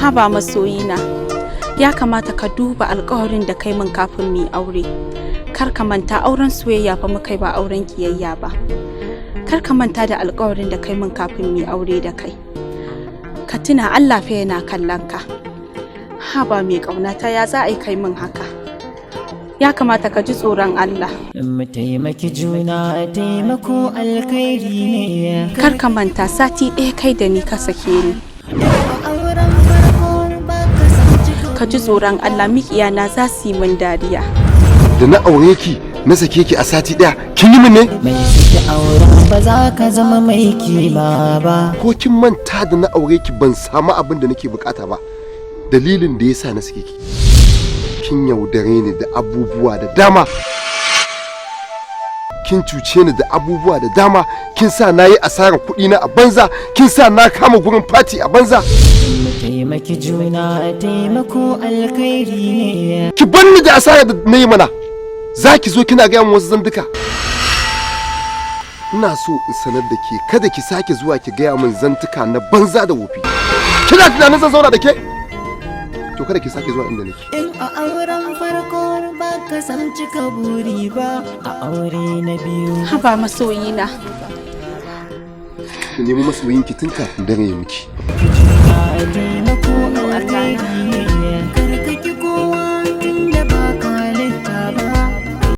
Haba masoyina, ya kamata ka duba alkawarin da kai min kafin mu yi aure. Kar ka manta, auren soyayya fa muka yi, ba auren kiyayya ba. Kar ka manta da alkawarin da kai min kafin mu yi aure da kai. Ka tuna Allah fa yana kallon ka. Haba mai ƙaunata, ya za a yi kai min haka? Ya kamata ka ji tsoron Allah. Mu taimaki juna, taimako alkhairi ne. Kar ka manta, sati ɗaya kai da ni ka sake ni. Auren farko ba ka san cika. Ka ji tsoron Allah, mikiyana za su yi min dariya. Da na aure ki na sake ki a sati daya, kin yi min ne? Mai saki auren, ba za ka zama mai kima ba. Ko kin manta da na aure ki ban samu abin da nake bukata ba? Dalilin da yasa na sake ki, kin yaudare ni da abubuwa da dama, kin cuce ni da abubuwa da dama, kin sa na yi asarar kuɗi na a banza, kin sa na kama gurin fati a banza. Mu taimaki juna, taimako alkhairi ne. Ki bar ni da asarar da na yi mana, za ki zo kina gaya min wasu zantuka. Ina so in sanar da ke, kada ki sake zuwa ki gaya min zantuka na banza da wofi. Kina tunanin zan zauna da ke? To kada ki sake zuwa inda nake. In a auren farko ba ka san cika buri ba, a aure na biyu. Haba masoyina. Ki nemi masoyinki tun kafin dare ya miki. Taimako alkhairi ne.